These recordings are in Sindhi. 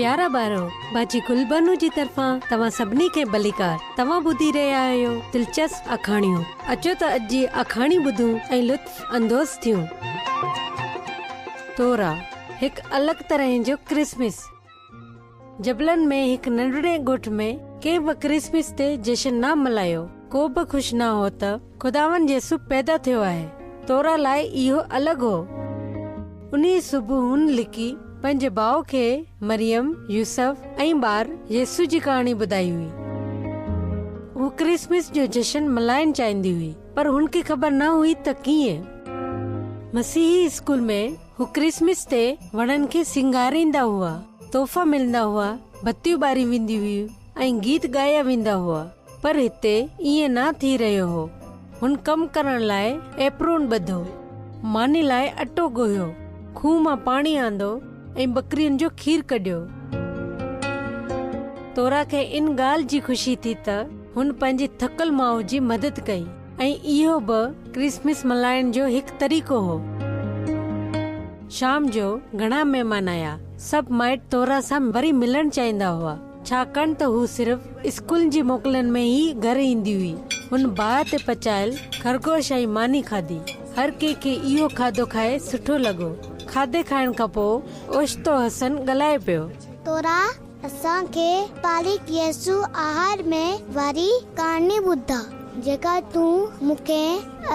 پيارا ٻارو، باجي گلبانو جي طرفان توهان سڀني کي ڀليڪار. توهان ٻڌي رهيا آهيو دلچسپ آکاڻيون. اچو ته اڄ جي آکاڻي ٻڌون ۽ لطف اندوز ٿيون. تورا، هڪ الڳ طرح جو ڪرسمس. جبلن ۾ هڪ ننڍڙي ڳوٺ ۾ ڪنهن به ڪرسمس تي جشن نه ملهايو. ڪو به خوش نه هو ته خداوند يسوع پيدا ٿيو آهي. تورا لاء اهو الڳ هو. انهيء صبح هن لڪي پنهنجي ڀاء کي مريم، يوسف ۽ ٻار يسوع جي ڪهاڻي ٻڌائي هئي. هو ڪرسمس جو جشن ملهائڻ چاهيندي هئي، پر هن کي خبر نه هئي ته ڪيئن. مسيحي اسڪول ۾ هو ڪرسمس تي وڻن کي سينگاريندا هئا، تحفا ملندا هئا، بتيون ٻاريون وينديون هيون ۽ گيت ڳايا ويندا هئا، پر هتي ائين نه ٿي رهيو هو. هن ڪم ڪرڻ لاء ايپرون ٻڌو، ماني لاء اٽو ڳوهيو، کوهه مان پاڻي آندو ۽ ٻڪرين جو کير ڪڍيو. تورا کي ان ڳالهه جي خوشي ٿي ته هن پنهنجي ٿڪل ماء جي مدد ڪئي. ۽ اهو به ڪرسمس ملهائڻ جو هڪ طريقو هو. شام جو گهڻا مهمان آيا. سڀ مائٽ تورا سان وري ملڻ چاهيندا هئا، ڇاڪاڻ ته هو صرف اسڪول جي موڪلن ۾ ئي گهر ايندي هئي. هن باهه تي پچايل خرگوش ۽ ماني کاڌي. هر ڪنهن کي اهو کاڌو کائي سٺو لڳو. کاڌي کائڻ کان پوء اوچتو حسن ڳالهائي پيو. تورا، اسان کي مالڪ يسوع آهر ۾ واري ڪهاڻي ٻڌاء، جيڪا تون مون کي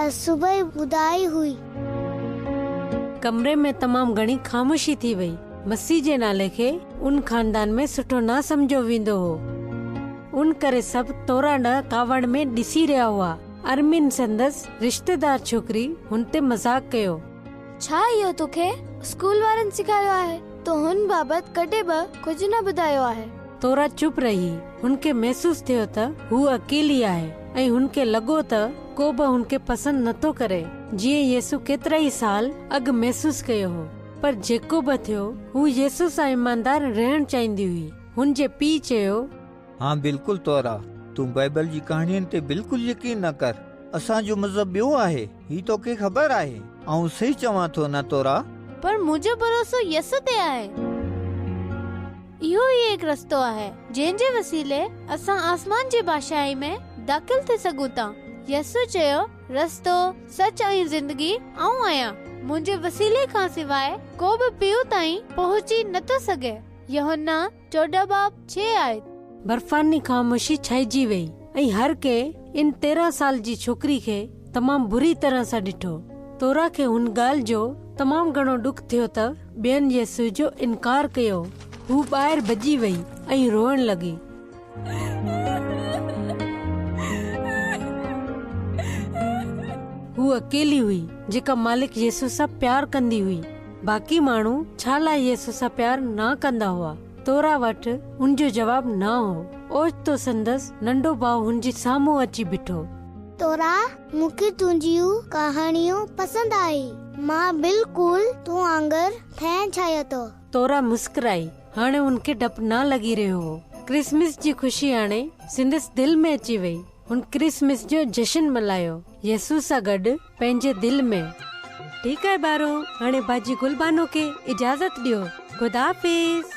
اڄ صبح ٻڌائي هئي. ڪمري ۾ تمام گهڻي خاموشي ٿي وئي. مسيح جي نالي کي ان خاندان ۾ سٺو نه سمجهيو ويندو هو. ان ڪري سڀ تورا ڏانهن ڪاوڙ ۾ ڏسي رهيا هئا. ارمين سندس رشتيدار ڇوڪري هن تي مذاق ڪيو. ڇا اهو توکي اسڪول وارن سيکاريو آهي؟ تو هن بابت ڪڏهن به ڪجهه نه ٻڌايو آهي. تورا چپ رهي. هن کي محسوس ٿيو ته هوء اڪيلي آهي ۽ هن کي لڳو ته ڪو به هن کي پسند نٿو ڪري، جيئن يسوع ڪيترائي سال اڳ محسوس ڪيو هو. پر جيڪو به ٿيو، هوء يسوع سان ايماندار رهڻ چاهيندي هئي. هن جي پيء چيو. ها بلڪل تورا، تون بائبل جي ڪهاڻين تي بلڪل يقين نه ڪر. اسان جو مذهب ٻيو آهي، هي توکي خبر آهي. آئون صحيح چوان ٿو نه تورا؟ پر منهنجو ڀروسو يسوع تي آهي. اهو ئي هڪ رستو آهي، جنهن جي وسيلي اسان آسمان جي بادشاهي ۾ داخل ٿي سگهون ٿا. يسوع چيو، رستو، سچ ۽ زندگي آئون آهيان. منهنجي وسيلي کان سواء ڪو به پيء تائين پهچي نٿو سگهي. يوحنا 14 باب 6 آيت. برفاني خاموشي ڇائجي وئي ۽ هر ڪنهن ان 13 سال جي ڇوڪري کي تمام بري طرح سان ڏٺو. تورا کي هن ڳالهه جو تمام گهڻو ڏک ٿيو ته ٻين يسوع جو انڪار ڪيو. هوء ٻاهر ڀڄي وئي ۽ روئڻ لڳي. هوء اڪيلي هئي جيڪا مالڪ يسوع سان پيار ڪندي هئي. باقي ماڻهو ڇا لاء يسوع سان پيار نه ڪندا هئا؟ تورا وٽ ان جو جواب نه هو. اوچتو سندس ننڍو ڀاء هن جي سامهون اچي بيٺو. تورا، مون کي تنهنجيون ڪهاڻيون پسند آهي. مان بلڪل تو وانگر ٿيڻ چاهيان ٿو. تورا مسڪرائي. هاڻي هن کي ڊپ نه لڳي رهيو هو. ڪرسمس جي خوشي هاڻي سندس دل ۾ اچي وئي. هن ڪرسمس جو جشن ملهايو، يسوع سان گڏ پنهنجي دل ۾. ٺيڪ آهي ٻارو، هاڻي باجي گل بانو کي اجازت ڏيو. خدا حافظ.